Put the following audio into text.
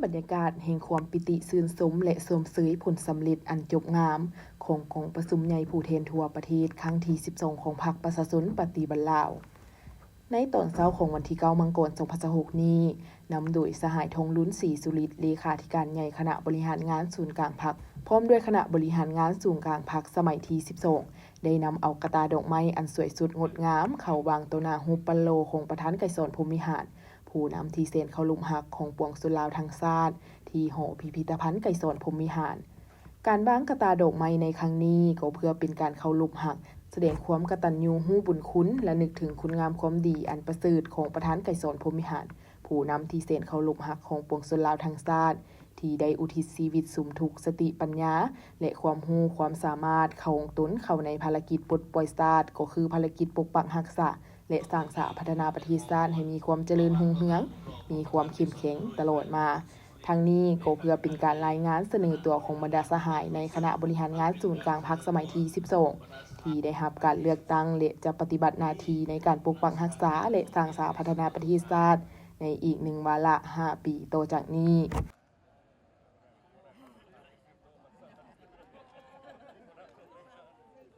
ບັນຍາກາດແຫ່ງຄວາມປີຕິຊື່ນຊົມ ແລະ ຊົມເຊີຍຜົນສຳເລັດອັນຈົບງາມ ຂອງກອງປະຊຸມໃຫຍ່ຜູ້ແທນທົ່ວປະເທດຄັ້ງທີສິບສອງ ຂອງພັກປະຊາຊົນປະຕິວັດລາວ. ໃນຕອນເຊົ້າຂອງວັນທີເກົ້າ ມັງກອນ ສອງພັນຊາວຫົກນີ້, ນຳໂດຍສະຫາຍ ທອງລຸນ ສີສຸລິດ ເລຂາທິການໃຫຍ່ຄະນະບໍລິຫານງານສູນກາງພັກ ພ້ອມດ້ວຍຄະນະບໍລິຫານງານສູນກາງພັກສະໄໝທີສິບສອງ ໄດ້ນຳເອົາກະຕ່າດອກໄມ້ອັນສວຍສົດງົດງາມ ເຂົ້າວາງຕໍ່ໜ້າຮູບປັ້ນຫຼໍ່ຂອງປະທານໄກສອນ ພົມວິຫານ ຜູ້ນຳທີ່ແສນເຄົາລົບຮັກຂອງປວງຊົນລາວທັງຊາດ ທີ່ຫໍພິພິທະພັນໄກສອນ ພົມວິຫານ. ການວາງກະຕ່າດອກໄມ້ໃນຄັ້ງນີ້ ກໍເພື່ອເປັນການເຄົາລົບຮັກ, ສະແດງຄວາມກະຕັນຍູຮູ້ບຸນຄຸນ ແລະ ນຶກເຖິງຄຸນງາມຄວາມດີອັນປະເສີດຂອງປະທານໄກສອນ ພົມວິຫານ ຜູ້ນຳທີ່ແສນເຄົາລົບຮັກຂອງປວງຊົນລາວທັງຊາດ ທີ່ໄດ້ອຸທິດຊີວິດສຸມທຸກສະຕິປັນຍາ ແລະ ຄວາມຮູ້ຄວາມສາມາດຂອງຕົນເຂົ້າໃນພາລະກິດປົດປ່ອຍຊາດ ກໍຄືພາລະກິດປົກປັກຮັກສາ ແລະ ສ້າງສາພັດທະນາປະເທດຊາດໃຫ້ມີຄວາມຈະເລີນຮຸ່ງເຮືອງ, ມີຄວາມເຂັ້ມແຂງຕະຫຼອດມາ. ທັງນີ້ກໍເພື່ອເປັນການລາຍງານສະເໜີຕົວຂອງບັນດາສະຫາຍໃນຄະນະບໍລິຫານງານສູນກາງພັກສະໄໝທີສິບສອງ ທີ່ໄດ້ຮັບການເລືອກຕັ້ງ ແລະ ຈະປະຕິບັດໜ້າທີ່ໃນການປົກປັກຮັກສາ ແລະ ສ້າງສາພັດທະນາປະເທດຊາດ ໃນອີກໜຶ່ງວາລະຫ້າປີຕໍ່ຈາກນີ້.